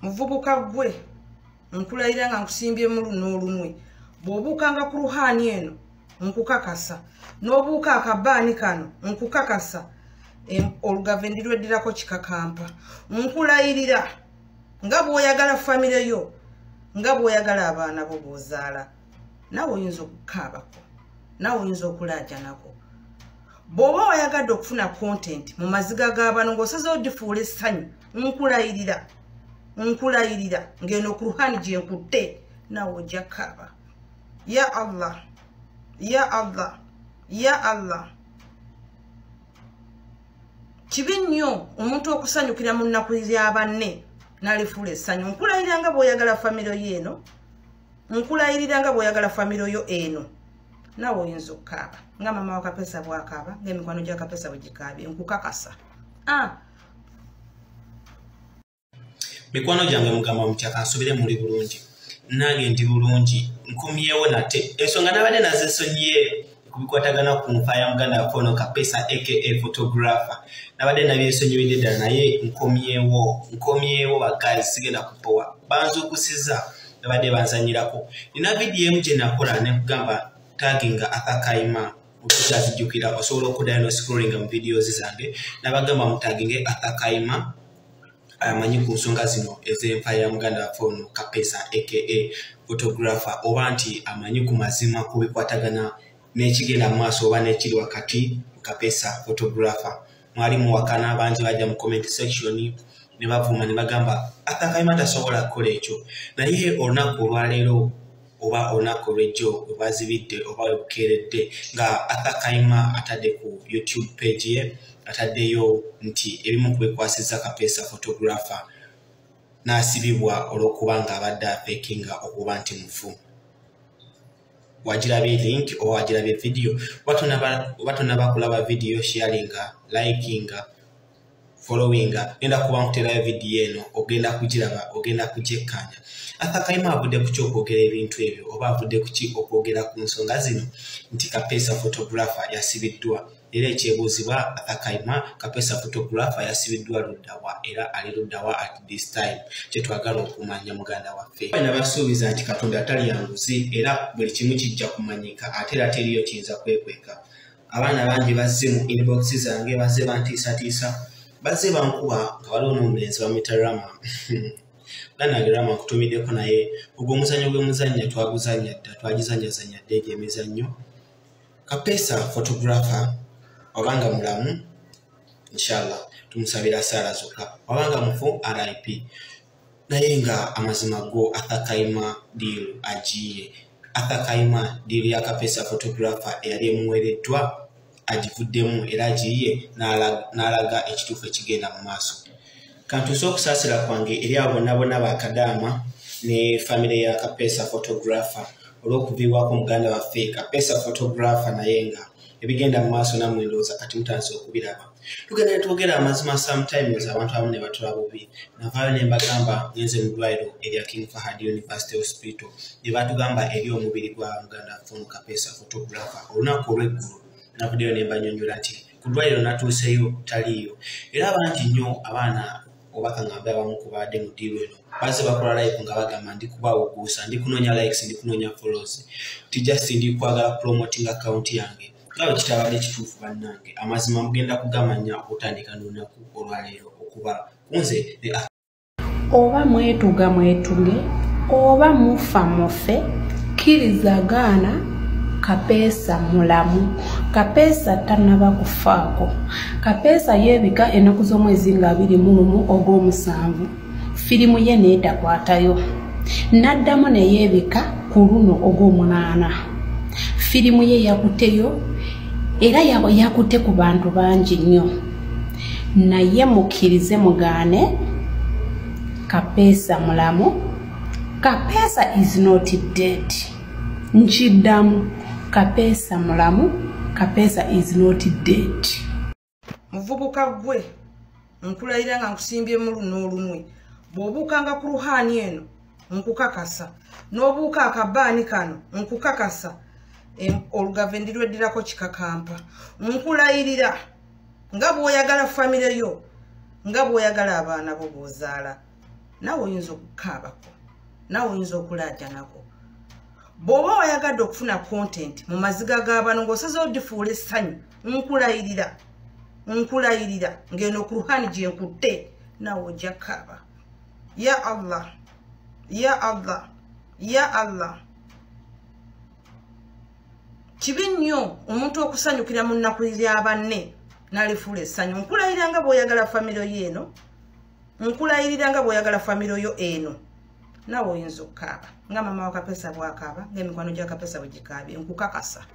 Muvubuka gwe nkulayira nga nkusimbye mu luno olunwe, bw'obuukanga ku ruhaani eno nkukakasa, n'obuuka akabaani kano nkukakasa, olugave ndirweddirako kikakampa. Nkulayirira nga bw'oyagala famire yo, nga bw'oyagala abaana bo b'ozaala, naawe oyinza okukaabako, naawe oyinza okulaajanako. Bw'oba wayagadde okufuna content mu maziga g'abano ng'osazeewo difuula essanyu, nkulayirira, nkulayirira ng'eno ku ruhaani gye nkutte, naawe ojja kukaaba. Ya Allah, ya Allah, ya Allah. Kibi nnyo omuntu okusanyukira mu nnaku ya banne n'alifuula essanyu. Nkulayirira nga bw'oyagala famire yo eno, nkulayirira nga bw'oyagala famire yo eno, naawe oyinza okukaaba nga maama wa Kapesa bw'akaaba, ng'emikwano gya Kapesa bwe gikaabye, nkukakasa. Mikwano gyange mugamba mutya? Kansubire muli bulungi, nange ndi bulungi. Nkomyewo nate ensonga nabadde nazesonyiye kubikwatagana ku nfa ya muganda waffe ono Kapesa aka photographer. Nabadde nabyesonyiwidde ddala, naye nkomyewo, nkomyewo baguys, sigenda kupowa. Banzuukusiza, nabadde banzanyirako. Nina vidiyo emu gye nakola nekugamba taginga Arthur Kayima, okyazijjukira, osobola okuddayo n'oscrollinga mu videos zange. Nabagamba mutaginge Arthur Kayima amanyi ku nsonga zino ez'enfa ya muganda waffe ono Kapesa aka photographer, oba nti amanyi ku mazima ku bikwatagana n'ekigenda mu maaso oba n'ekiri wakati Kapesa photographer. Mwali muwakana, bangi bajja mu comment section ne bavuma ne bagamba Arthur Kayima tasobola kukola ekyo. Naye olunaku olwaleero oba olunaku olw'ejjo we bwazibidde oba we bukeeredde nga Arthur Kayima atadde ku YouTube page ye, ataddeyo nti ebimu ku bikwasizza Kapesa photographer n'asibibwa olw'okuba nga abadde afeekinga okuba nti mufu. Wagirabye link oba wagirabye video, oba tonaba kulaba video, sharinga, likinga, followinga, genda kuba nkuterayo vidiyo eno, ogenda kugiraba, ogenda kugyekkaanya. Arthur Kayima avudde ku ki okwogera ebintu ebyo, oba avudde ku ki okwogera ku nsonga zino nti Kapesa photographer yasibiddwa? Era ekyebuuzibwa, Arthur Kayima, Kapesa photographer yasibiddwa luddawa era ali luddawa at this time? Kyetwagala okumanya muganda waffe. Nabasuubiza nti Katonda talya nguzi, era buli kimu kijja kumanyika, ate era teriyo kiyinza kwekweka. Abaana bangi bazze mu inbox zange, bazze bantiisatiisa, bazze bankuba, nga waliwo n'omulenzi bamuyita Rama. Ganange Rama, nkutumiddeko, naye ogwo omuzannyo gwe muzannya twaguzannya dda, twagizannyazannya dda egyo emizannyo. Kapesa photographer wabanga mulamu, inshallah tumusabira saala zokka, wabanga mufu, RIP. Naye nga amazima go, Arthur Kayima deal agiye. Arthur Kayima deal ya Kapesa photographer eyali emuweereddwa agivuddemu era agiye n'alaga ekituufu ekigenda mu maaso. Kantuuse okusaasira kwange eri abo bonna bonna bakadaama ne famire ya Kapesa photographer olw'okuviibwako muganda waffe Kapesa photographer. Naye nga ebigenda mu maaso nammwe ndowooza kati mutandise okubiraba. Tugenda ne twogera amazima, sometimes abantu abamu ne batula bubi. Navaayo ne mbagamba ngenze mu ddwaliro erya King Fahad University Hospital ne batugamba eri omubiri gwa muganda waffe ono Kapesa photographer. Olunaku olw'eggulo navuddeyo ne mbanyonnyola nti ku ddwaliro natuuseyo taliiyo. Era bangi nnyo abaana, oba kaŋŋambe abamu ku baadde mu ddiiru eno, bazze bakola live nga bagamba ndi kubawuguusa, ndi kunoonya likes, ndi kunoonya follows, ti just ndi kwagala promoting account yange, nga bwe kitabadde kituufu. Bannange, amazima mugenda kugamanya okutandika n'olunaku olwaleero okuba kunze ne Oba mwetuga mwetuge, oba mufa mufe, kkiriza gaana, Kapeesa mulamu. Kapeesa tannaba kufaako. Kapeesa yeebika ennaku z'omwezi nga 21 ogw'omusanvu, firimu ye neetakwatayo. N'addamu ne yeebika ku luno ogw'omunaana, firimu ye yakutteyo, era yakutte ku bantu bangi nnyo. Naye mukkirize mugaane, Kapeesa mulamu. Kapeesa is not dead. Nkiddamu, Kapeesa mulamu. Kapeesa is not dead. Muvubuka gwe nkulayira nga nkusimbye mu luno olunwe, bw'obuukanga ku ruhaani eno nkukakasa, n'obuuka akabaani kano nkukakasa, olugave ndirweddirako kikakampa. Nkulayirira nga bw'oyagala famire yo, nga bw'oyagala abaana bo b'ozaala. Naawe oyinza okukaabako, naawe oyinza okulaajanako. Bw'oba wayagadde okufuna content mu maziga g'abano ng'osazeewo difuula essanyu, nkulayirira, nkulayirira ng'eno kuruhani gye nkutte, naawe ojja kukaaba. Ya Allah, ya Allah, ya Allah. Kibi nnyo omuntu okusanyukira mu nnaku ya banne n'alifuula essanyu. Nkulayirira nga bw'oyagala famiro yo eno, nkulayirira nga bw'oyagala famiro yo eno, naawe oyinza okukaaba nga maama wa Kapeesa bw'akaaba, ng'emikwano gya Kapeesa bwe gikaabye. Nkukakasa.